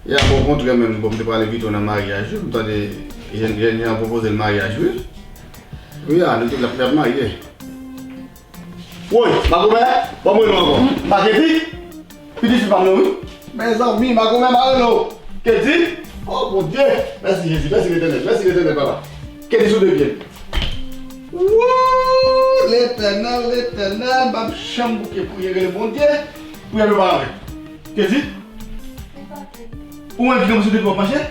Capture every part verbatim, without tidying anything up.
Ya, bon, kontrè menm, bon, m te prale envite w nan maryaj wi, m tande jèn, jèn jan an pwopoze l maryaj wi. Wi, a, nou tout la, l ap marye. Woy, makomè, ban mwen non ankò. Maketi? Pitit fi pa m nan wi. Mezanmi, makomè mare non. Kedi? Oh Bondye! Mèsi Jezi, mèsi Letènèl, mèsi Letènèl papa. Kedi sou de pye l. Wouy! Letènèl, Letènèl, m p ap janm bouke priye rele Bondye. Priye nou pa anyen. Kedi? Ou menm ki gen sou de pye w ap mache?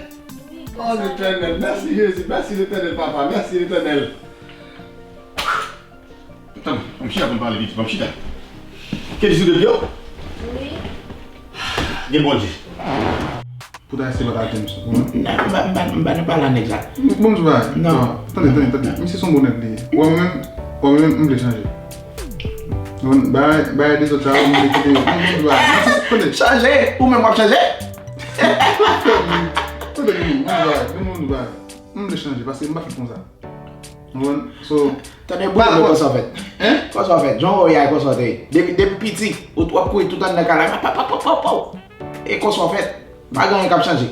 Oh Letènèl, mèsi Jezi, mèsi Letènèl papa, mèsi Letènèl. Tann, ban m chita pou n pale pitit, ban m chita. Kedi sou de pye w? Wi. Gen Bondye. Pou ta se lòt a James. M pa nan pale a nèg la. Bon, m di w bagay. Non. Tande, tande, tande. Misye se yon bon nèg li ye. Ou wè mwen menm, ou wè mwen menm, m vle chanje. Bon, bagay, bagay dezòd sa yo, m vle kite yo. Bon, m di w bagay. Tande. Chanje? Ou menm w ap chanje? Tande, m di w bagay. M vle chanje, paske m pa fèt konsa. Ou konprann? So, tande, bout mwen konsa w fèt. Hein? Konsa w fèt. Jan w wè w ye a, konsa w te ye. Depi, depi piti, ou, w ap kouri tout anndan kay la. Paw, paw, paw, paw, paw. E konsa w fèt. Pa gen anyen k ap chanje.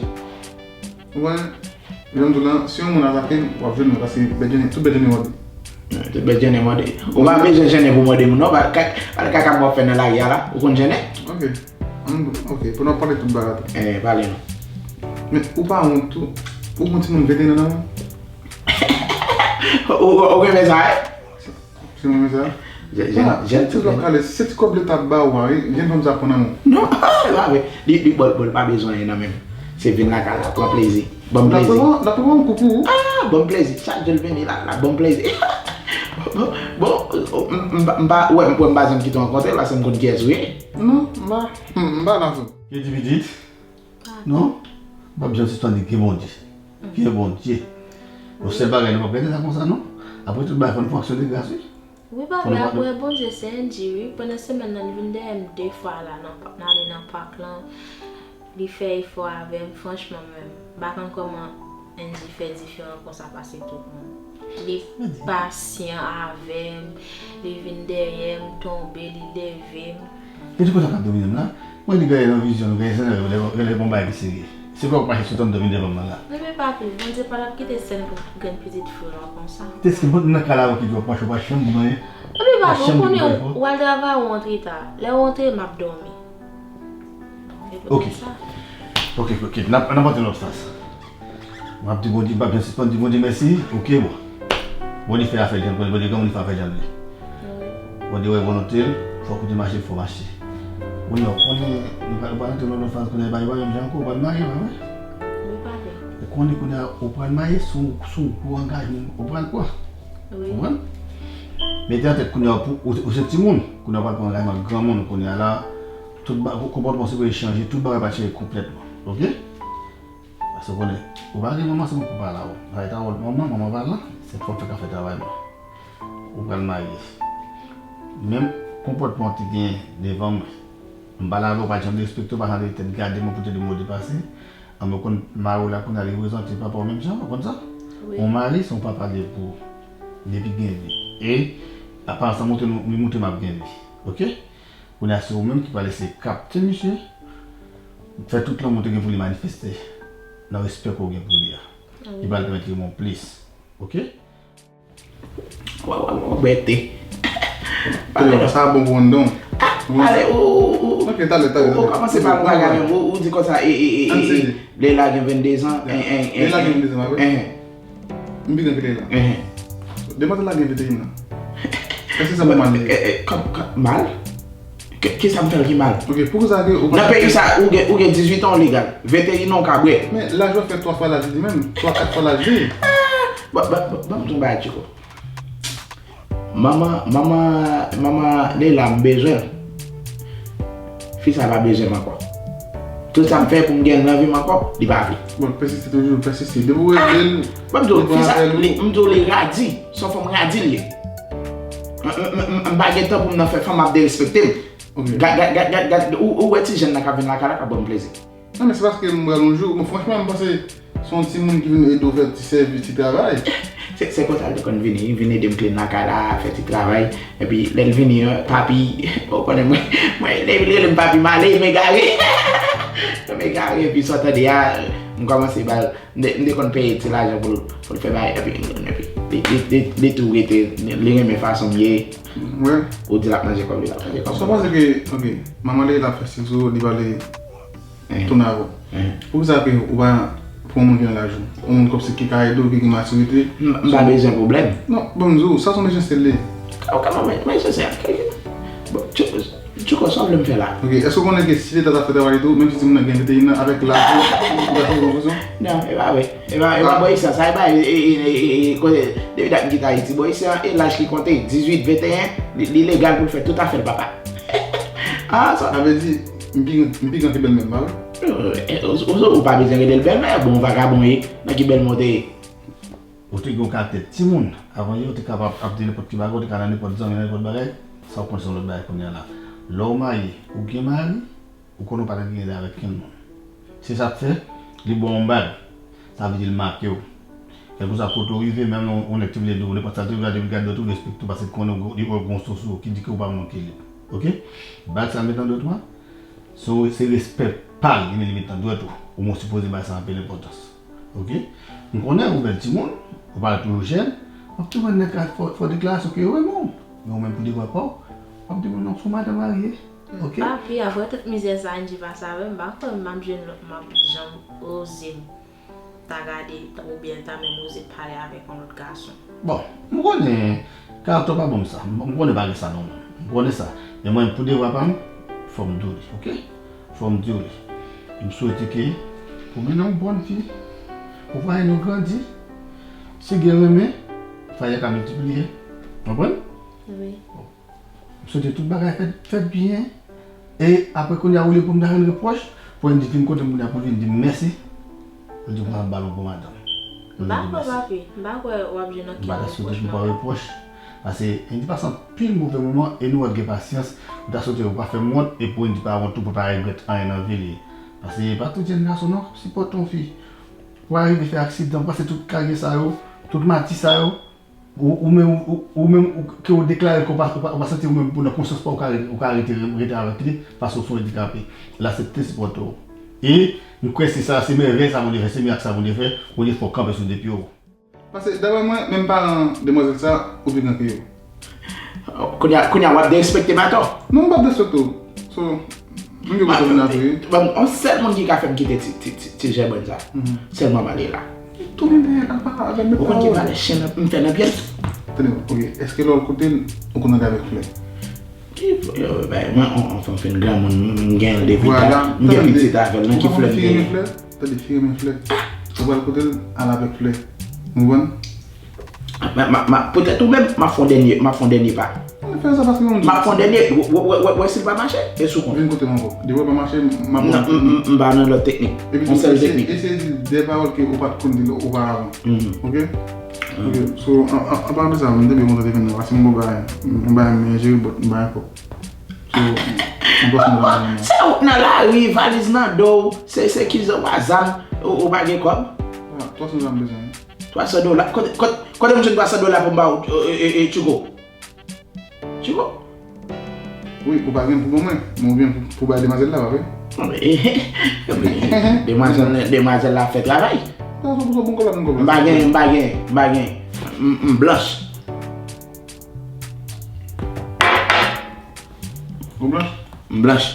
Ou konprann? Jan m di w lan, si yon moun atake m, w ap jwenn mwen, paske bèt jennen, tout bèt jennen mòde. Tout bèt jennen mòde. Ou pa bezwen jennen pou mòde moun, non. Pa, pa, pa kaka w ap fè nan lari a la. Ou konn jennen? Ok. Ann, ok, pandan w ap pale tout bagay tou. Eh, pale non. Men ou pa wont tou? Ou gon timoun venteyen an nan men w? Ou, ou, ou renmen sa, eh? Si mwen renmen sa? Jèn, jèn, jèn ti fi. Kale, se ti kòb leta ap ba ou a, wi. Gen fanm sa pran nan men w. Non, e pa vre. Li, li, bon, bon, li pa bezwen anyen nan men m. Se vin lakay la, pran plezi. Ban m plezi. L ap pran, l ap pran yon kou pou ou. Ah, ban m plezi. Chak jou l vini la, l ap ban m plezi. Bon, bon, m, m, m pa, m pa, wè, m pa janm kite w rankontre l, paske m konn kiyès ou ye. Non, m pa, m pa la tou. Kedi pitit? Non, m p ap janm sispann di ke Bondye. Ke Bondye. Bon, sèl bagay nou p ap rete la konsa non. Apre tout bagay fò n fonksyone gras wi. Wi papa, apre Bondye se Angie wi. Pandan semèn nan li vin dèyè m de fwa la, nan, n ale nan pak lan. Li fè efò avè m, franchman menm. M pa konn kòman Angie fè diferan konsa pase tout moun. Li pasyan avè m, li vin dèyè m, tonbe, li leve m. Epi konsa k ap domine m la. Mwen di gade nan vizyon nou, gen zanmi rele, rele bon bagay ki serye. Se kòman w mache sou tann domine devan m nan la. Epi papi, Bondye pa t ap kite sèl grenn pitit fi w lan konsa. Te si mwen nan kay la avè w ki di w ap mache, w pa janm pou mwen. Epi papi, ou konnen ou al travay ou antre ta. Lè ou antre, m ap dòmi. Ok. Ok, ok, n ap, n ap antre nan lòt faz. M ap di Bondye, m p ap janm sispann di Bondye mèsi, oke, bon. Bondye fè afè l jan l, Bondye granmoun, li fè afè l jan l ye. Bondye wè volonte l, fò kote mache, fò mache. Kounye a, konnen, nou pral, nou pral antre nan lòt faz, kounye a, bagay pa menm jan ankò, ou pral marye, pa vre? Wi, papa. E konnen, kounye a, ou pral marye, se yon, se yon gwo angajman, ou pral pran. Wi. Ou konprann? Mete nan tèt, kounye a, pou, ou, ou se timoun, kounye a, ou pral pran angajman granmoun, kounye a la, tout ba-, konpòtman w sipoze chanje, tout bagay pral chanje konplètman, oke? Paske w konnen, ou pa gen manman san papa la, ou. Sa e ta wòl manman, manman pa la, se fòk fè ka fè travay mwen. Ou pral marye. Menm konpòtman w te gen devan mwen, m pale avè w, ou pa t janm respekte w, pa t janm leve tèt gade mwen pou te di m ou depase. An mwen konn mari w la kounye a li reprezante papa w menm jan, ou konn sa? Wi. Yon mari se yon papa li ye pou ou. Depi gen vi. E, apa sa montre nou, li montre m ap gen vi. Oke? Kounye a se ou menm ki pral eseye kapte misye, fè tout lanmou w te gen pou li manifeste nan respè ke w gen pou li a. Wi. Li pral pèmèt li renmen w plis. Oke? Wa, wa, wa, bwè te. Talè, sa bon pou anndan w. Ale, ou, ou, ou, ok, talè, talè, ou, ou talè. Kòmanse pa bagay menm, ou, ou di konsa, e, e, e, e, e, Leila gen venndezan, en, en, en, Leila gen venndezan, pa vre? En. M pi gran ke Leila. En. Demwazèl la gen venteyen an. Èske sa pou mal li ye? E, e, kòm, kòm, mal? Ki, kisa m fè l ki mal? Ok, poukisa ke ou pa... Nan peyi sa, ou gen, ou gen dizuit an, ou legal. Venteyen an, ou ka bwè. Men laj ou fè twa fwa laj li menm, twa, kat fwa laj li. Ban, ban, ban, ban m di w yon bagay, Tcheko. Manman, manman, manman Leila, m bezwen l. Fi sa pa bezwen m ankò. Tout sa m fè pou m gen l nan vi m ankò, li pa vle. Bon, pèsiste toujou, pèsiste. Depi w rele l, ban m di w, fi sa, li, m di w li radi. Se yon fanm radi li ye. M, m, m, m, m pa gen tan pou m nan fè fanm ap derespekte m. Ok. Gad, gad, gad, gad, gad, ou, ou wè ti jèn nan k ap vin lakay la, k ap ban m plezi. Non, men se paske m wè l yon jou, bon, franchman, m panse se yon timoun ki vin ede w fè ti sèvis, ti travay. Se, se konsa l te konn vini, li vin ede m klin lakay la, fè ti travay. Epi, lè l vini an, papi, ou konnen mwen, mwen, lè l rele m papi, m ale, m egare. Nan men gari, epi sa w tande a, m kòmanse ba l, m te, m te konn peye ti lajan pou l, pou l fè bagay, epi, epi li, li, li, li tou rete, li, li renmen fason m ye. Ou di l ap manje kòb li, l ap manje kòb. Sa w panse ke, ok, manman li la fasil sou ou, li pale tounen avè w. Poukisa ke ou pa pran yon moun ki nan laj ou? Yon moun kòmsi ki ka ede w, ki gen matirite. M pa bezwen pwoblèm. Non, ban m di w, sa se yon mechansèl li ye. Ou ka ban mwen mechansèl. Bon, Tchouko, sa w vle m fè la? Ok, èske w konnen ke si Leta ta fè travay li tou, menm si timoun nan gen venteyen an, avèk laj ou, ou ta fè yon konfizyon? Non, e pa vre. E pa, e pa bò isi a, sa e pa, e, e, e, e, e, kote, depi dat m kite Ayiti, bò isi a, e laj ki konte, dizuit, venteyen, li, li legal pou l fè tout afè l, papa. Ah, sa. Sa vle di, m pi, m pi gran ke bèlmè m, pa vre? Ou, ou, ou pa bezwen rele l bèlmè, bon vagabon ye, nan ki bèlmè w te ye? Ou te gen yon karaktè timoun. Avan yè, ou te kapab ap di nenpòt ki bagay, ou te ka nan nenpòt zanmi, nan nenpòt bagay. Sa ou konn se yon lòt bagay kounye a la. Lè w marye, ou gen mari, ou konnen ou pa t gen rele avèk kenn moun. Se sa k fè, li ba w yon bag. Sa vle di l make w. Kèlkeswa kote w rive, menm yon, yon nèg te vle di w nenpòt sa, te vle di w gade w tou, respekte w, paske l konnen w, li wè w gen yon soso ki di ke w pa manke li. Oke? Bag sa l met nan dwèt ou a, se, se respè pa l, li met nan dwèt ou. Ou mwen sipoze bay sa anpil enpòtans. Oke? M konnen ou bèl timoun, ou parèt toujou jèn, w ap toujou wè nèg la fè, fè deklarasyon ke yo renmen w. Men ou menm pou devwa pa w, w ap di, "Non, se yon madanm marye." Oke? Papi, apre tout mizè sa Angie pase avè m, m pa kwè m ap jwenn lòt m ap janm oze m ta gade, oubyen ta menm oze pale avèk yon lòt gason. Bon, m konnen karaktè w pa ban m sa. M, m konnen pa gen sa nan ou. M konnen sa. Men mwen, pou devwa pa m, fò m di w li, oke? Fò m di w li. E m swete ke pou mennen yon bòn vi, pou fwaye nou grandi. Si gen renmen, fwaye a ka miltipliye. Konprann? Wi. M swete tout bagay fèt, fèt byen. E apre kounye a, olye pou m ta jwenn repwòch, pou Andy vin kote m kounye a pou l vin di m mèsi. Pou l di m ap ba l yon bon madanm. M pa kwè, papi. M pa kwè w ap jwenn okenn repwòch. M pa ta swete pou m pran repwòch. Paske Andy pase anpil move moman e nou wè l gen pasyans. M ta swete ou pa fè m wont e pou Andy pa wont tou, pou l pa regrèt anyen nan vi li. Paske pa tout jèn gason non k ap sipòte yon fi. Ou arive fè aksidan, ou pase tout karyè sa yo, tout mati sa yo. Ou, ou menm, ou, ou menm, ou, ke ou deklare ke ou pa, ou pa, ou pa santi ou menm pou nan konsyans pa w, ou ka re-, ou ka rete, rete avèk li, paske ou se yon andikape. L aksepte sipòte w. E m kwè se sa, se mèvèy sa Bondye fè, se mirak sa Bondye fè, Bondye fè w kanpe sou de pye w. Paske, daprè mwen, menm paran demwazèl sa, ou pi gran ke yo. Kounye a, kounye a, w ap derespekte m atò? Non, m p ap derespekte w. So, Mwen gen pwoblèm nan tou wi. Bon, yon sèl moun ki ka fè m kite ti, ti, ti, ti jèbòn sa. Sèlman Malela. Tounen dèyè l al pale avè l, mete pawòl. Ou konn ki valè chen m fè nan pye l? Tande, ok, èske lè w al kote l, ou konn antre avèk flè? Ki flè? Yo, bay, mwen, on, on, on fanm fin granmoun, m, m gen l depi dat, m gen pitit avè l, nan ki flè m genyen? Tande, fi renmen flè. Ou pral kote l, al avèk flè. Ou konprann? Ma, ma, ma, poutèt ou menm, m ap fè yon dènye, m ap fè yon dènye pa. Ou fè sa paske yon... M ap fè yon dènye, wè, wè, wè, wè si l pa mache, e sou kont. Vin kote m ankò. Depi w pa mache, m ap... Non, m, m, m pa nan lòt teknik. Yon sèl teknik. Eseye di de pawòl ke ou pa t konn di l oparavan. Ok? Ok. So, an, an, an paran de sa, m te byen kontan te vin nan, paske m gon bagay, m gon bagay m jere, but m pa gen kòb. So, m pase nan... Se ou k nan lari, valiz nan do w, se, se ki zam, ou pa zam, ou, ou pa gen kòb? Ah, twa san dola m bezwen wi. Twa san dola? Kote, kote, kote m jwenn twa san dola pou m ba w, e, e, e, Tchouko? Tchouko? Wi, ou pa gen pou ban mwen, men ou gen pou, pou bay demwazèl la, pa vre? Demwazèl, demwazèl la fè travay. M pa gen, m pa gen, m pa gen. M, m blanch. Ou blanch? M blanch.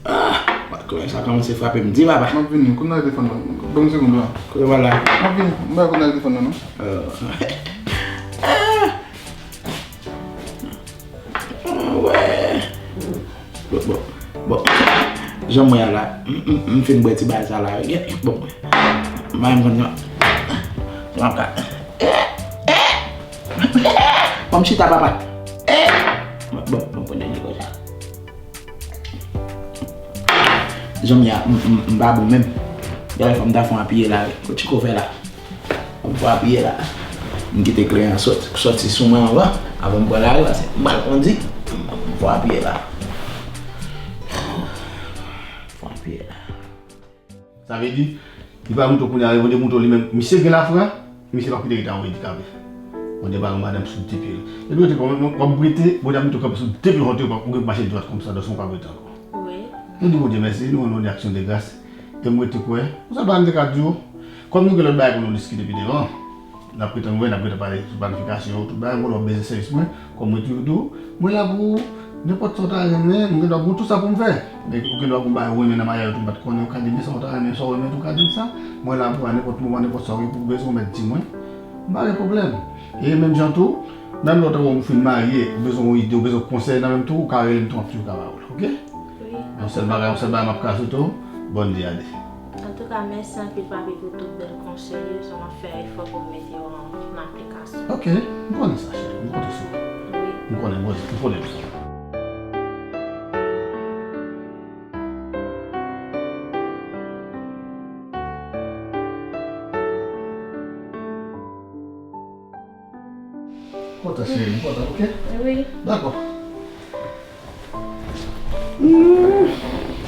Ah, kòmè sa kòmanse frape m di papa. M ap vini, kounye a telefòn nan. Ban m yon segonn la. Kote w pral la? M ap vini, m pa kounye a telefòn nan non. Oh. Ah. Ah, wè. Bon, bon, bon. Jan mwen an la, m, m, m fin bwè ti bagay sa la. Bon, mwen, m konn jan. Jan ka. Ban m chita, papa. Bon, bon, bon, dènye konsa. Jan m ye a, m, m, m pa bon menm. Dayè, fò m ta fè yon apiye la, wi. Kot Tchouko fè la? Fò m fè yon apiye la. M kite kle an sot-, sòti sou mwen anvan, avan m pran lari, paske m pral kondi. M fè yon apiye la. Fè yon apiye la. Sa vle di, li pa mouton kounye a, li mouton li menm. Misye gen lafwa, misye p ap kite rete a yon andikape. Bondye ba yon madanm sou de pye l. Epi rete kòm w ap rete, Bondye ap mete w kanpe sou de pye l, ou gen pou mache dwat konsa, dan son pa rete ankò. Wi. M di Bondye mèsi, nou rann Bondye aksyon de gras. E m rete kwè. Yon sèl bagay m te ka di w, kòm nou gen lòt bagay pou nou diskite pi devan, n ap rete, n ap rete pale sou planifikasyon yo, tout bagay, mwen lè w bezwen sèvis mwen, kòm mwen toujou di w, mwen la pou ou, nenpòt sa w ta renmen, mwen gen dwa pou tout sa pou m fè. Men ou gen dwa pou m bay ou renmen nan maryaj ou, tou m pa t konnen, ou ka di m sa w ta renmen, sa w renmen tou, ou ka di m sa. Mwen la pou ou a nenpòt moman, nenpòt sa w gen pou w bezwen, ou mèt di mwen. M pa gen pwoblèm. E menm jan tou, menm lè w ta wè m fin marye, ou bezwen yon ide, ou bezwen konsèy nan menm tou, ou ka rele m tou, m ap toujou ka ba ou l, oke? Wi. Yon sèl bagay, yon sèl bagay m ap ka swete w, bòn di a de. Antouka, mèsi anpil, papi, pou tout bèl konsèy yo, sa m ap fè efò pou m mete yo an, an aplikasyon. Oke, m konnen sa, cheri, m konte sou ou. Wi. M konnen, m konnen, m konnen sa. Kontan, cheri, m kontan, oke? Wi. Dakò. Hmm.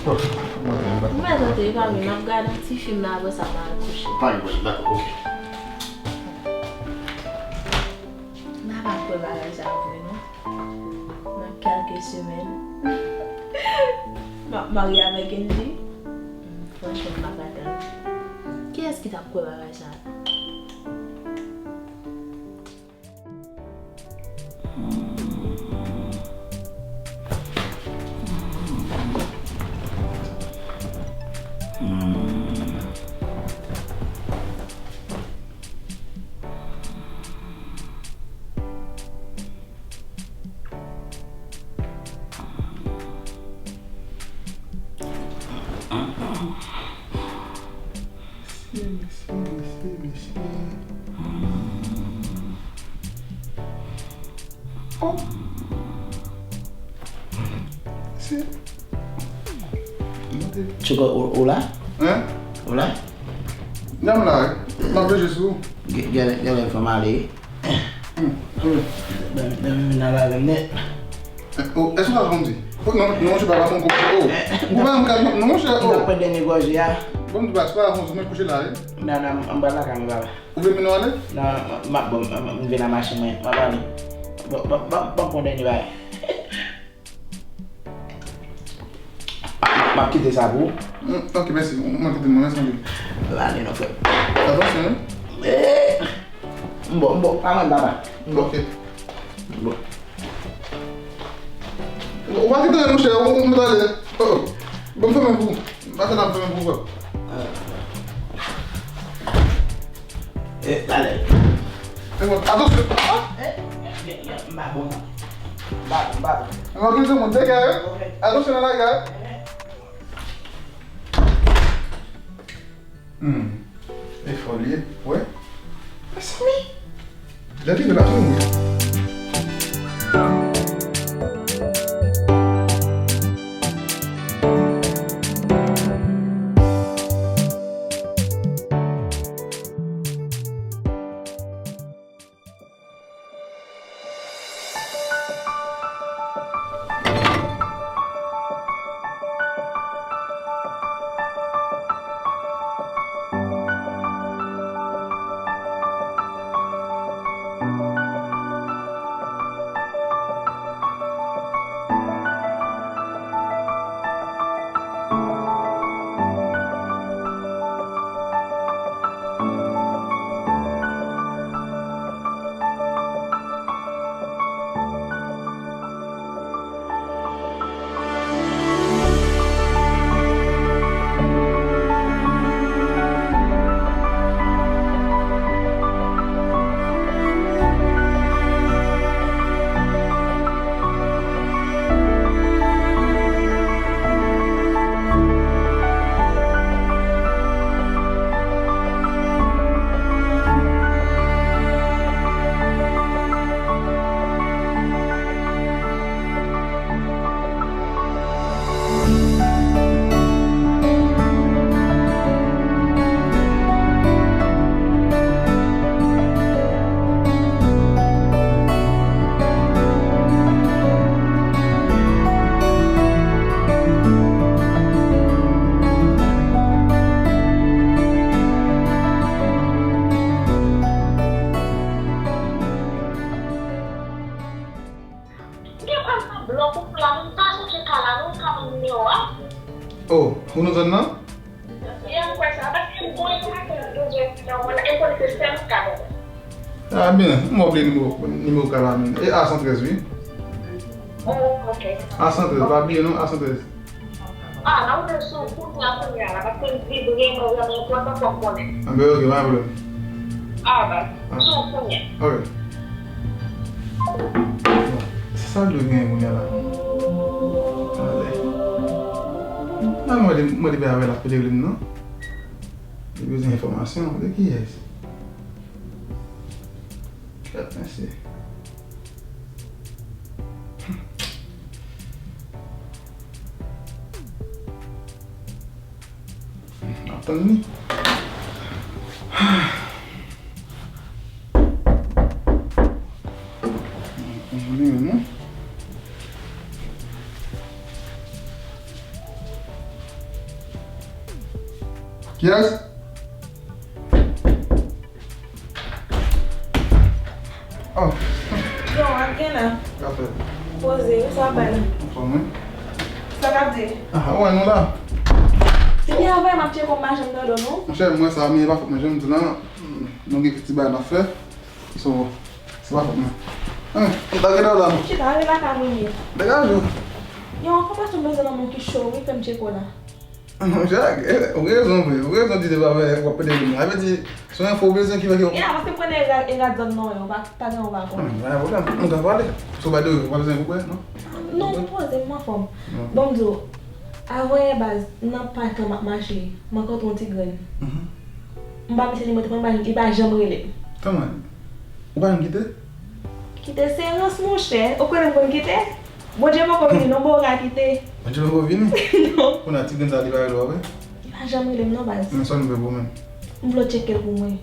Mwen tante, pa vin, m ap gade yon ti fim la, apre sa, m al kouche. Pa gen pwoblèm, dakò, oke. M pa pa kwè bagay sa vre, non. Nan kèlke semèn, m ap marye avèk Andy. Franchman, m pa ka tann. Kiyès ki t ap kwè bagay sa? Mesye, mesye, mesye, mesye. Oh. Mesye. Tcheko, ou, ou la? Hein? Ou la? Nan m la, wi. M ap veje sou ou. Gen, gen, genlè fò m ale. Hmm, hmm. Ban, ban m vin al avè m nèt. Eh, oh, èske w pa kondi? Oh, non, non, monchè, papa, bon, oh. Ou pa yon kal, non, monchè, oh. M ap pran dènye gòje a. Bon, m di pa, se pa kondi, mwen kouche la, wi. Nan, nan, m pral lakay mwen, papa. Ou vle mennen w ale? Nan, m ap, bon, m, m, m vin nan machin mwen, m ap ale. Bon, bon, bon, bon, pran dènye bagay. M ap, m ap kite sa pou ou. Mm, ok, mèsi. Mwen kite mwen, mèsi anpil. Lale non, frè. Atansyon, wi. Eh, m bon, m bon. Pa mwen, papa. M bon. Ok. M bon. Ou pa kite, monchè, ou, ou mèt ale. Oh, oh. Bon, m fèmen pou ou. M pa fè nan fèmen pou ou, frè. Eh, talè. Eh, bon, atansyon. Ah! Eh, eh, eh, eh, m pa bon, non. M pa bon, m pa bon. Mwen kite moun dega, wi. Ok. Atansyon nan lagay. Hmm. E fò l ye, wi. Mezanmi. Lè vini, l ap mouri. Gen kòm nan blòk ou la, m pa sonje ka la, non, ou ka ban m nimewo a. Oh, ou nan zòn nan? Yon kwè sa, paske mwen pa konn bezwen nan mwen la, e konn ke sèl ka bon. Ah, byen, m wè w bliye nimewo, nimewo kay la menm. E A san trèz, wi. Oh, ok. A san trèz, pa bliye non, A san trèz. Ah, la ou te sou kout la kounye a la, paske m di vrèman, vrèman enpòtan, fò m konnen. Ah, ben, ok, pa gen pwoblèm. Ah, ben, sou kounye a. Ok. Bon, se sa l dwe genyen kounye a la. Ale. Nan mwen, mwen, mwen, depi avè l ap rele m non. Li bezwen enfòmasyon. De kiyès? Fèt mesye. Ap tann li. Li menm, non? Kiyès? Oh. Yo, w ap gen la. Sa fè? Poze, wi, sa bay la. Anfòm, wi. Sa k ap di? Ah, wè, nou la. Depi avè m ap tcheke w, m pa janm tande w, non. Monchè, mwen sa, men e pa fòt mwen, jan m di la, nou gen kèk ti bagay n ap fè. So, se pa fòt mwen. Hein, m ta gen w la, non. Chita, ale lakay mwen ye. Degaje w. Yo, enfòmasyon m bezwen nan men w ki cho, wi, fè m tcheke w la. Monchè, ou rezon vre, ou rezon di depi avè w ap pede vin la. Sa vle di, se yon enfo ou bezwen ki fè ke w... Ya, paske m konnen e rad, e rad zòn nan, yo, pa, pa gen yon pa konn. Hmm, pa gen pwoblèm, nou ka pale. So, by the way, ou pa bezwen koupe, non? Non, m poze, m anfòm. Ok. Bon, m di w, avanyè baz, nan pak la m ap mache, m rankontre yon ti grenn. Mhm. M ba misye nimewo telefòn, li pa, li pa janm rele m. Kòman? Ou pa janm kite? Kite se rans, monchè. Ou konnen m konn kite? Bondye poko vini non, bon, ou ka kite. Bondye poko vini? Non. Kounye a ti grenn sa li pa rele w vre? Li pa janm rele m non, baz. Men sa w vle pou mwen? M vle w tcheke l pou mwen.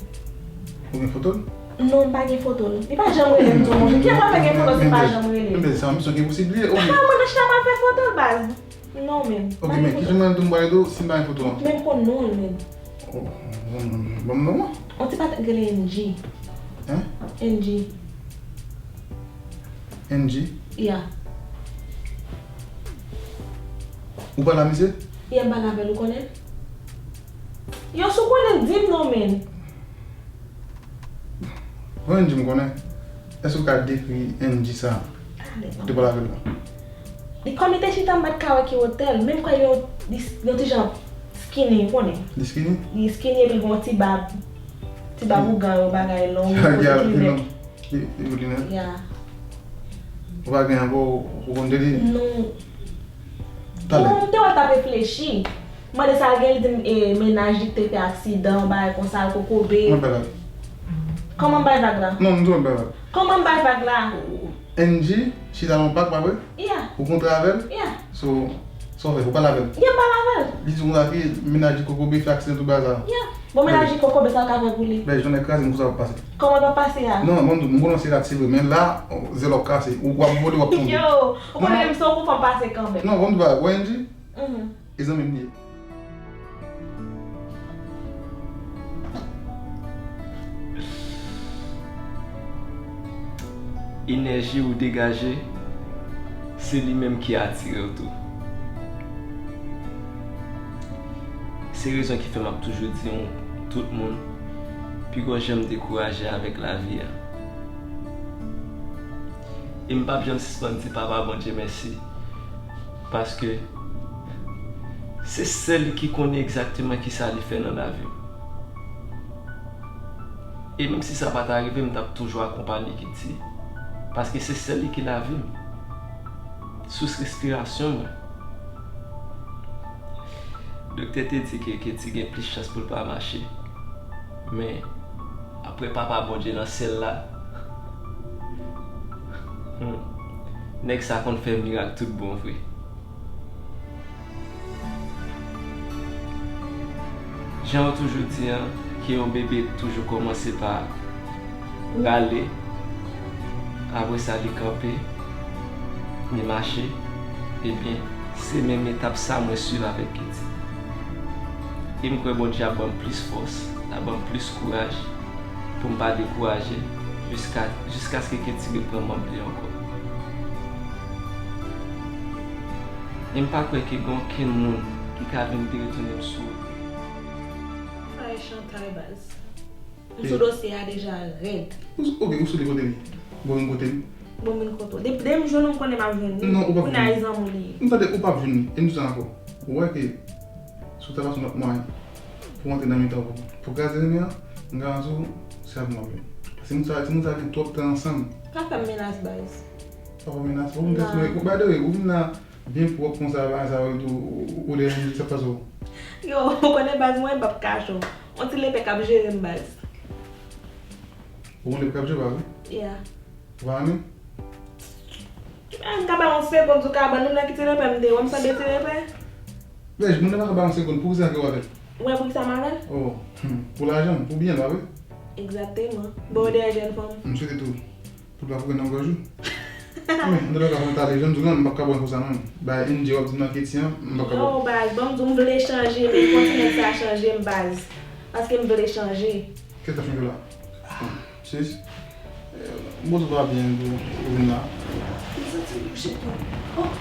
Ou gen foto l? Non, m pa gen foto l. Li pa janm rele m tou, monchè. Kijan m ap fè gen foto si l pa janm rele m? Men sa, misyon ki posib li ye, oubyen? Apa mwen nan chita m ap fè foto l, baz? Non, men. Ok, men kijan mwen tou m pale tou si m pa gen foto an? Men m konn non l, men. Oh, ban m non an. On ti patnè k rele N G. Hein? N G. N G? Ya. Ou pale a misye? Ya, m pale avè l, ou konnen? Yo, si w konnen, di m non, men. Bon, N G m konnen. Èske w ka dekri N G sa? Ale, ou te pale avè l la? Li kòm li te chita, m pa t ka wè ki wotè l, men m kwè li yon, li, yon ti jan skinny, ou konnen. Li skinny? Li skinny epi l gen yon ti bab, ti bab ougan, yon bagay long, yon ti linèt. Li, li linèt? Ya. Ou pa gen ankò, ou konn de li? Non. Talè. Bon, m te wè l t ap reflechi. M mande sa l gen, li di m, e, mennaj li k te fè aksidan, yon bagay konsa, l kokobe. Mwen bay vag. Kòman m bay vag la? Non, m di w mwen bay vag. Kòman m bay vag la? N G chita nan yon pak, pa vre? Yeah. Ou kontre avè l? Yeah. So, sa w fè, ou pale avè l? Yeah, m pale avè l. Li di w konsa ke mennaj li kokobe, fè aksidan, tout bagay sa. Yeah. Bon, mennaj li kokobe, sa l ka fè pou li? Ben, jounen kraze, m konsa w ap pase. Kòman l p ap pase a? Non, non, m konnen se rat, se vre, men la, zèl w ap kase, ou w ap vole, w ap tonbe. Yo, ou konnen menm si w kou fè m pase kanmenm. Non, bon, ba, wè N G? Mhm. E zanmi m li ye. Enèji ou degaje, se li menm ki atire w tou. Se rezon ki fè m ap toujou di yon tout moun, piga w janm dekouraje avèk lavi a. E m p ap janm sispann di Papa Bondye mèsi, paske se sèl li ki konnen egzakteman kisa li fè nan lavi m. E menm si sa pa ta rive, m t ap toujou akonpanye Kitty, paske se sèl li ki lavi m, sous respirasyon mwen. Doktè te di ke Kitty gen plis chans pou l pa mache. Men, apre Papa Bondye nan syèl la, hmm, nèg sa konn fè mirak tout bon vre. Jan yo toujou di an, ke yon bebe toujou kòmanse pa rale, apre sa li kanpe, li mache, ebyen, se menm etap sa mwen swiv avèk Kitty. E m kwè Bondye ap ban m plis fòs, l ap ban m plis kouraj pou m pa dekouraje jiska, jiskaske Kitty reprann manm li ankò. E m pa kwè ke gen okenn moun Ka vin te retounen m sou ou. Sa e chantay, baz. M sou dosye a deja rèd. Ou s- ok, ou sou li kote li? Bon, vin kote m. Bon, vin kote w. Depi, depi m jwenn ou, m konnen m ap jwenn li. Non, ou p ap jwenn li. Kounye a, e zanmi w li ye. M tande, ou p ap jwenn li. E m di w sa ankò. Ou wè ke si w ta pa sou lòt mwayen pou w antre nan mitan pou, pou kraze renmen an, m garanti w, se avè m w ap jwenn. Paske moun sa, timoun sa gen twòp tan ansanm. Pa fè m menas, baz. Pa fè w menas. Ou vin tèt mwen, by the way, ou vin la byen pwòp konsa, bagay sa yo tou, ou, ou deja di sa k pase w. Yo, ou konnen baz mwen, m p ap kache w. On ti lepè k ap jere m, baz. Ou gon lepè k ap jere w, pa vre? Yeah. Ou pa renmen? Eh, m ka ba w yon segonn sou kabann, ou nan ki ti lepè m te ye, wè m sanble ti lepè? Vèj, moun nan pa ka ba w yon segonn, poukisa ke w avè l? Ou wè poukisa m avè l? Oh, hmm, pou lajan, pou byen l, pa vre? Egzakteman. Bon, dèyè jèn fanm. M swete tou pou l pa kouri nan gòj ou. Men, m te pa ka fè m tale, jan m di w lan, m p ap ka pran konsa non. Bay N J w ap di m nan kretyen an, m p ap ka pran. Non, baz, ban m di w, m vle chanje, men fò ti nèg sa chanje m, baz. Paske m vle chanje. Kisa k ap chanje w la? Sis? Eh, m panse w pa byen, ou, ou vin la. M santi m touche tou. Oh,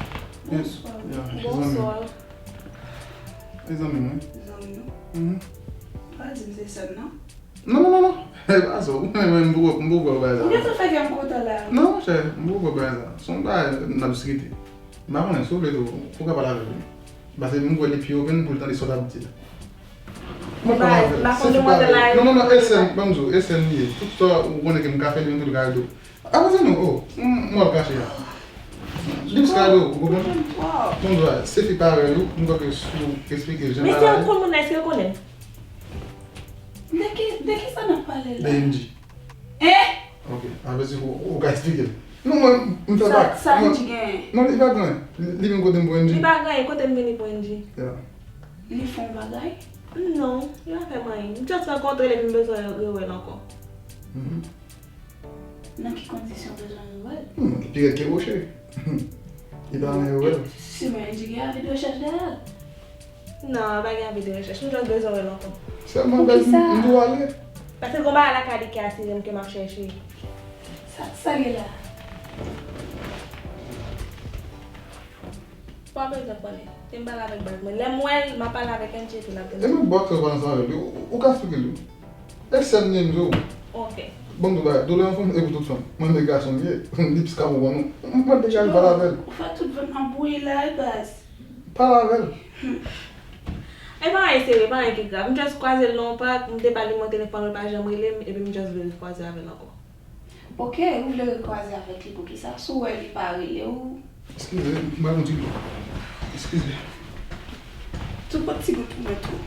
bonswa. Yeah, yeah, she's on me. Bonswa. E zanmi mwen. Zanmi w? Mhm. Pa di m se sè m nan. Non, non, non, non. E pa sa, ou menm, menm, m poko, m poko wè bagay sa. Ou gentan fè kè m kontan la. Non, monchè, m poko wè bagay sa. Se yon bagay n ap diskite. M pa konnen, si w vle tou, ou ka pale avè l tou. Paske m kwè li pi open pou l tande sa w t ap di la. M pa konnen, m pa konnen demwazèl la. Non, non, non, e sè m, ban m di w, e sè m li ye. Tout sa ou konnen ke m ka fè, li menm tou li ka fè tou. Avanse non, oh, m, m wap kache a. Li plis ka do, ou konprann? Konn dwa, se fi parèy ou, m kwè ke si w eksplike l jan bagay. Mesye, ou konn moun nan, èske l konnen? De ki, de ki sa n ap pale la? De N J. Hein? Ok, a vle di ou, ou ka eksplike l. Non, mwen, m fè bak. Sa, sa N J genyen? Non, li pa genyen. Li, li vin kote m pou N J. Li pa genyen, kote m vini pou N J? Yeah. Li fè yon bagay? Non, li pa fè m anyen. M just rankontre l epi m bezwen rewè l ankò. Mhm. Nan ki kondisyon w bezwen rewè l? Hmm, li pi rèd ke woche. Li pa renmen rewè l. Siman N J gen avi de rechèch dèyè l. Non, pa gen avi de rechèch. M just bezwen wè l ankò. Sèlman bèl, m, m di w ale. Paske gon bagay lakay li ki asire m ke m ap chèche. Sa, sa gen la? Pa bezwen konnen. Se m pale avèk baz mwen. Lè m wè l, m ap pale avèk N J epi l ap vini. E mwen bòt ke w pale ansanm avè l. Ou, ou ka eksplike l wi. E sè m li ye m di w. Ok. Bon, m di w bagay, doulè yon fanm e pou tout fanm. Mwen menm gason m ye, li plis ka konprann ou. M, m, mwen degaje pale avè l. Ou fè tout vant mwen bouyi la wi baz. Pale avè l. E pa anyen serye, pa anyen ki grav. M just kwaze l nan yon pak, m te ba l nimewo telefòn mwen, l pa janm rele m, epi m just vle rekwaze avè l ankò. Ok, ou vle rekwaze avèk li poukisa? Si w wè li pa rele w. Eskize, m ba nou ti dlo. Eskize. Tou pran ti gout pou mwen tou.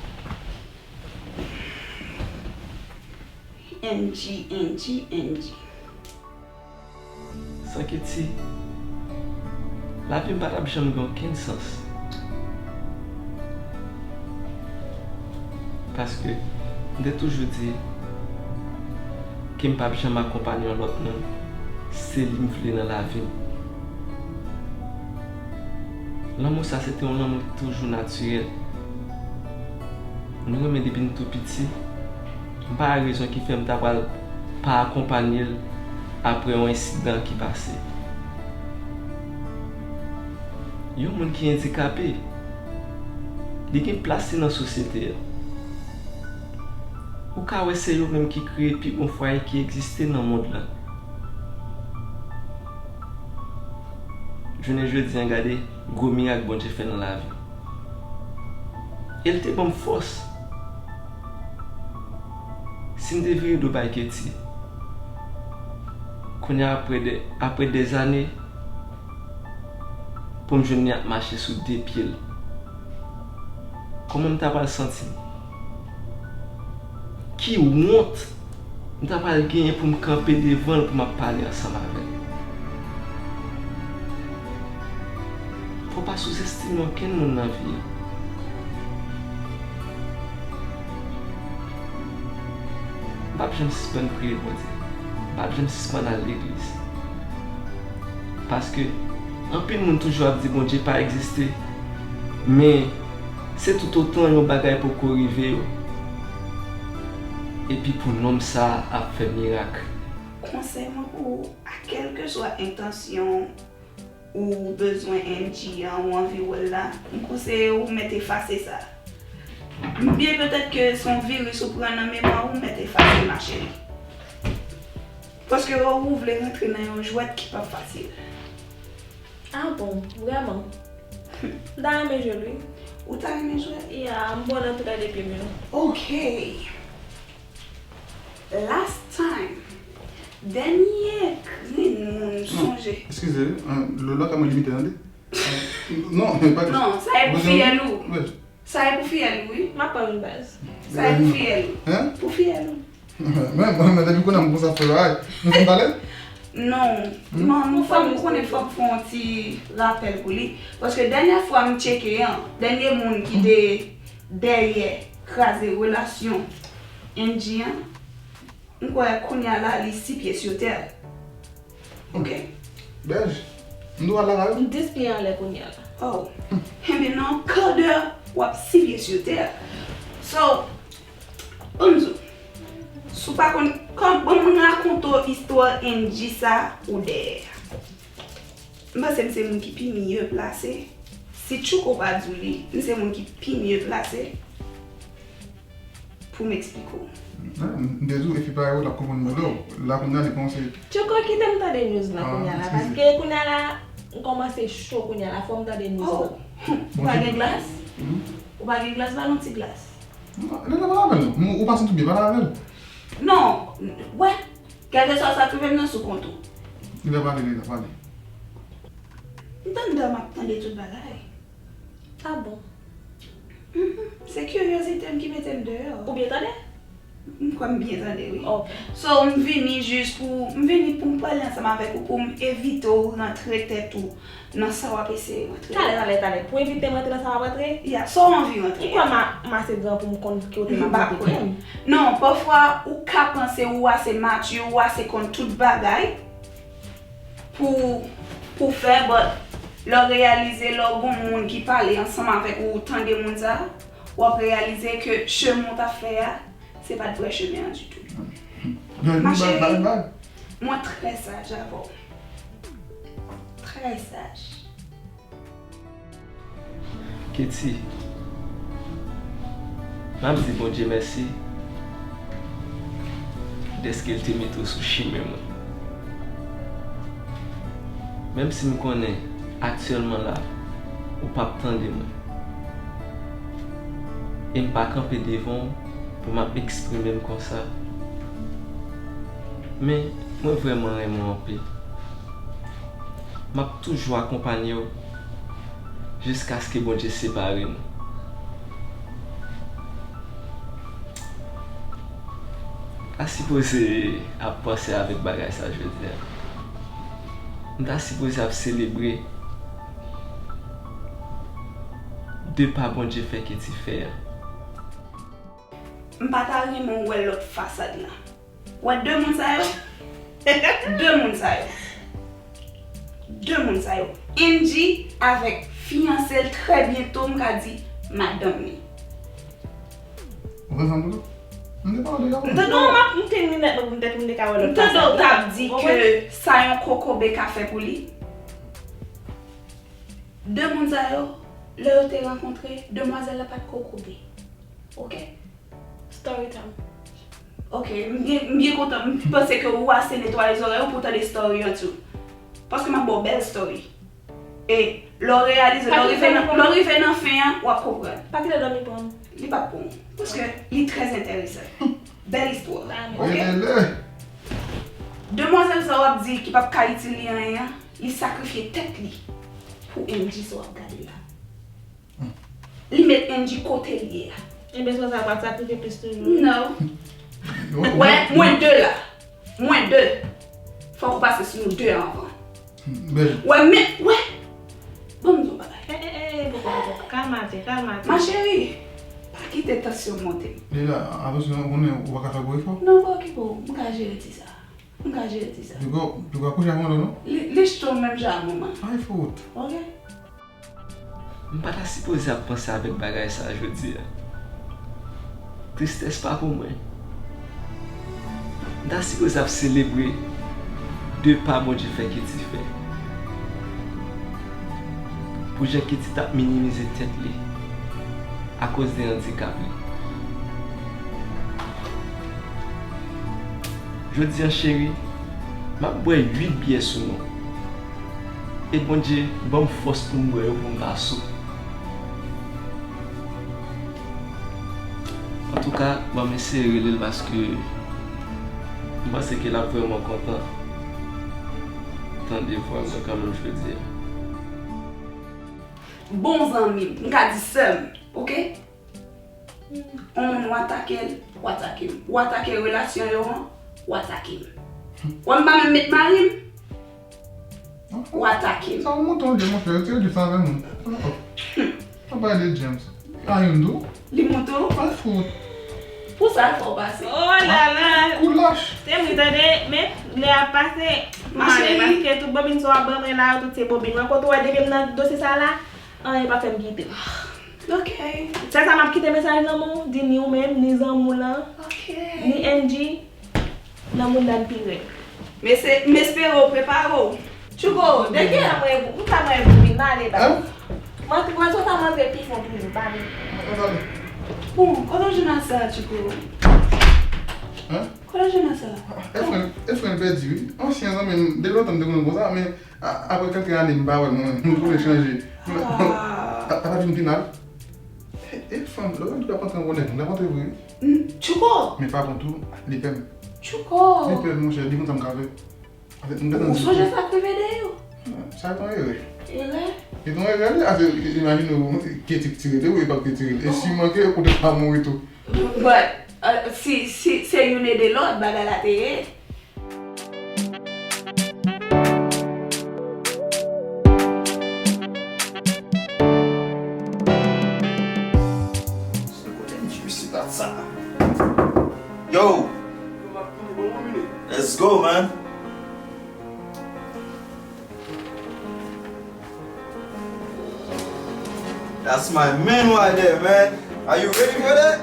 N J, N J, N J. Sanketi, lavi m pa t ap janm gen okenn sans. Paske m te toujou di ke m p ap janm akonpanye yon lòt moun, se li m vle nan lavi m. Lanmou sa se te yon lanmou ki toujou natirèl. Nou renmen depi n tou piti. M pa wè rezon ki fè m ta pral pa akonpanye l apre yon ensidan ki pase. Yon moun ki andikape, li gen plas li nan sosyete a. Ou ka wè se yo menm ki kreye pi bon fwaye ki egziste nan mond lan. Jounen jodi a, gade gwo mirak Bondye fè nan lavi m. E l te ban m fòs. Si m te vire do bay Katie, kounye a, apre de, apre dèzane, pou m jwenn li ap mache sou de pye l, kòman m ta pral santi m? Ki wont m ta pral genyen pou m kanpe devan l pou m ap pale ansanm avè l? Fò w pa souzestime okenn moun nan vi a. M p ap janm sispann priye Bondye. M p ap janm sispann al legliz. Paske anpil moun toujou ap di Bondye pa egziste, men se toutotan yon bagay poko rive yo. Epi pou nonm sa a ap fè mirak. Konsèy mwen pou ou, a kèlkeswa entansyon ou bezwen Angie an, ou anvi wè l la, m konseye ou mèt efase sa. Byen petèt ke se yon viris ou pran nan memwa ou, mèt efase l, ma chérie. Paske ou, ou vle rantre nan yon jwèt ki p ap fasil. Ah bon, vrèman? M ta renmen jwe l, wi. Ou ta renmen jwe? Yeah, m bon nan tout lè depi m yo. Ok. Last time, dènye grenn moun sonje. Eskize, Lola ka mwen limite tande? Non, men pa. Non, sa e pou fiyèl ou. Sa e pou fiyèl ou, wi. M ap pran yon baz. Sa e pou fiyèl ou. Hein? Pou fiyèl ou. Men, mwen, men, depi kounye a m konsa fè bagay. Nou fin pale? Non, non, nou fò m konnen fò m fè yon ti rapèl pou li. Paske dènyè fwa m tcheke an, dènye moun ki te dèyè kraze relasyon Angie an, m kwè kounye a la li si pye sou tè. Ok. Bèj, m dwe al lakay ou? M dis pye anlè kounye a la. Oh. Enben nan kadè w ap si pye sou tè. So, ban m di w, si w pa konn, kòm, ban m rakonte w istwa Angie sa ou dèyè a. M panse m se moun ki pi mye plase. Si Tchouko pa di w li, m se moun ki pi mye plase pou m eksplike w. M te di w, e fi parèy ou, l ap konprann mwen lè w. La kounye a, li panse. Tchouko, kite m tande news la kounye a la, paske kounye a la, m kòmanse cho kounye a la, fò m tande news la. Ou pa gen glas? Ou pa gen glas, ba nou ti glas. Lè nan pale avè l, non. Ou pa santi w byen, pale avè l. Non, wè, kèlkeswa sa k rive m nan sou kont ou. Li la pale, li la pale. M t anndan m ap tande tout bagay. Ah bon? Mhm. Se kiryozite m ki mete m deyò. Ou byen tande? M kwè m byen tande, wi. Ok. So, m vini jis pou, m vini pou m pale ansanm avèk ou, pou m evite w rantre tèt ou nan sa w ap eseye rantre. Talè, talè, talè. Pou evite m rantre nan sa w ap rantre? Ya, sa w anvi rantre. Poukwa m a, m ase gran pou m konn kote m ap M pa rantre kwè. menm? Non, pafwa, ou ka panse ou ase mati, ou ase konn tout bagay pou, pou fè, but lè w reyalize, lè w gon moun ki pale ansanm avèk ou, ou tande moun sa, w ap reyalize ke chemen w t ap fè a, se pa t vrè chemen an ditou. Ma chérie, mwen trè saj avè w. Trè saj. Katie, m ap di Bondye mèsi dèske l te mete w sou chimen mwen. Menm si m konnen aktyèlman la, ou p ap tande mwen. E m pa kanpe devan w pou m ap eksprime m konsa. Men, mwen vrèman renmen w anpil. M ap toujou akonpanye w jiskaske Bondye separe nou. M ta sipoze ap panse avèk bagay sa jodi a. M ta sipoze ap selebre de pa Bondye fè Katie fè a. M pa ta renmen w wè lòt fasad la. Wè de moun sa yo? De moun sa yo. De moun sa yo. Angie avèk fiyanse l, trè byento m ka di madanm li. Ou wè sa m di w? M te pale deja. M te Non, m ap, m te rinèt mwen pou m tèt m te ka wè M lòt tande w fasad t la. ap di ke sa yon kokobe ka fè pou li. De moun sa yo, lè yo te rankontre, demwazèl la pa t kokobe. Ok? Story time. Ok, m byen, m byen kontan. M panse ke ou ase netwaye zòrèy ou pou w tande story an tou. Paske m ap ba w bèl story. E lè w reyalize, lè w rive nan, lè w rive nan fen an, w ap konprann. Pa kite dòmi pran m. Li p ap pran w. Paske li trè enteresan. Bèl istwa. Amen. Ok? Rele. Demwazèl sa w ap di ki p ap ka itil li anyen an, li sakrifye tèt li pou Angie sa w ap gade la. Li met Angie kote l ye a. Ebyen, se sa w ap sakrifye plis toujou. No. Wè, mwen de la. Mwen de. Fòk ou pase sou nou de anvan. Bèl. Wè, men, wè. Ban m di w yon bagay. Eh, eh, eh, poko, poko. Kalmate, kalmate. Ma chérie, pa kite tansyon monte m. Deja, atansyon, ou konnen ou pa ka fè gwo efò. Non, pa okipe w. M ka jere ti sa. M ka jere ti sa. Piko, piko akouche avè w, non? Li, li cho menm jan ak mwen. Ay, fout. Ok? M pa ta sipoze ap panse avèk bagay sa a jodi a. Tristès pa pou mwen. M ta sipoze ap selebre de pa Bondye fè Katie fè. Pou jan Ketty t ap minimize tèt li akoz de andikap li. Jodi a, cheri, m ap bwè uit byè sou nou. E Bondye ban m fòs pou m bwè yo pou m pa sou. Antouka, ban m eseye rele l paske m panse ke l ap vrèman kontan tande vwa m nan kanmenm jodi a. Bon zanmi m, m ka di sè m, oke? On moun w atake l, w atake m. W atake relasyon yo an, w atake m. Wè m pa menm met mari m, w atake m. Sa ou monte yon James, monchè, retire gift sa avè nou. Pa pale de James. A youn tou? Li monte w? Al fout. Pou sa l fè w pase. Oh la la. Kou lach. Se m wi tande, men lè ap pase. Ma chérie. Paske tout bobin sa w ap ban mwen la, tout se bobin mwen. Kote w wè depi m nan dosye sa la, anyen pa fè m kite. Ok. Sèl sa m ap kite mesaj nan men w, di ni ou menm, ni zanmi w lan, ok, ni Angie, nan mouda n pi rèd. M ese-, m espere w prepare w. Tchouko, de kiyè mwen, m pa mwen pou vin ale ba. Hein? Mwen, mwen sot a mwen antre pi fon toujou, pa vin. Bon, kote w jwenn a sa, Tchouko? Hein? Kote w jwenn a sa? E fren, e fren pèdi, wi. Ansyen zanmi m, depi lontan m te konnen konsa, men A-, apre kèlke ane m pa wè l, mwen, m tounen chanje. Ah. Sa, sa pa vin pi mal. E, e fanm, lè w ap antre an konnen, l ap antre vre, wi. Mm, Tchouko! Men pa kont ou, li pè m. Tchouko! Li pè m, monchè, li konn sa m ka fè. Ou sonje sa k rive Deyou? Sa se yon erè. Erè? Se yon erè, wi. Ase, imajine w, Ketty k tire Deyou, e pa Ketty k tire l. E si manke, ou te ka mouri tou. But, uh, si, si, se youn ede lòt, bagay la te ye. Yo! Let's go, man! That's my man right there, man. Are you ready for that?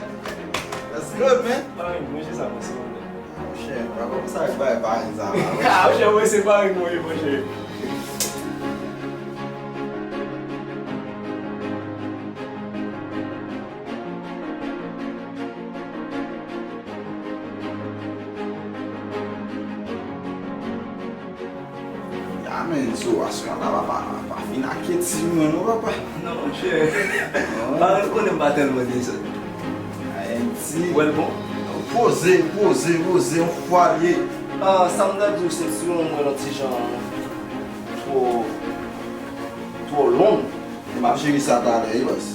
That's good, man. Pare, mwen, se sa, mwen, se mwen. Monchè, pa kòmanse ak bagay pare sa la. Ah, monchè, mwen, se pare mwen ye, monchè. Ya men, so, aswè a la, papa, pa fin ak Ketty mwen non, papa. Non, monchè. Paran konnen m pa tèlman desann. Ayiti. Ou wè l bon? Poze, poze, poze, yon fwa l ye. Ah, sa m ta di w, senti w mwen yon ti jan twò, twò long. M ap jere sa talè, wi, baz.